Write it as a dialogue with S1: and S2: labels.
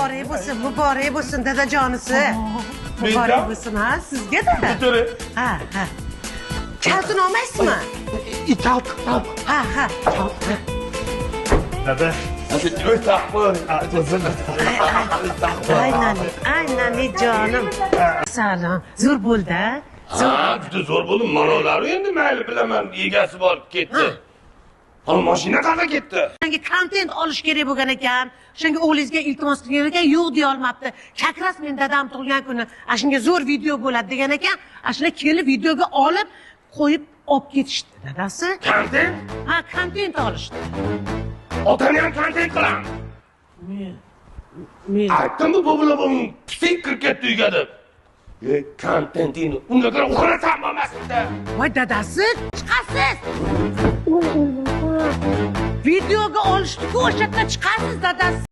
S1: Muborak bo'lsin, muborak bo'lsin, dadajonisi. Muborak bo'lsin, ha, sizga-da. Ha, ha. Kaltini olmaysizmi?
S2: Kalt, kalt.
S1: Ha, ha.
S2: Dada.
S1: Aynan, aynan jonim. Salom. Zo'r bo'ldi, ha?
S3: Ha, juda zo'r bo'ldi. Manolari endi mayli bilaman, egasi bor ketdi. Hali mashina qayerga ketdi?
S1: Shunga kontent olish kerak bo'lgan ekan. Shunga o'g'lingizga iltimos qilgan ekan, yo'q deya olmabdi. Как раз men dadam tug'ilgan kuni, ana shunga zo'r video bo'ladi degan ekan. Ana shuni kelib videoga olib, qo'yib olib ketishdi dadasi.
S3: Kontent?
S1: Ha, kontent olishdi.
S3: Otani ham kontent qilamiz.
S1: Men
S3: Aytdim bu bular bu pisik kirib ketdi uyga deb. E, kontentingni unga ko'ra uxlasam bo'lmasdi.
S1: Voy dadasi, chiqasiz. Videoga olishdi-ku, o'sha yerdan chiqasiz dadasi.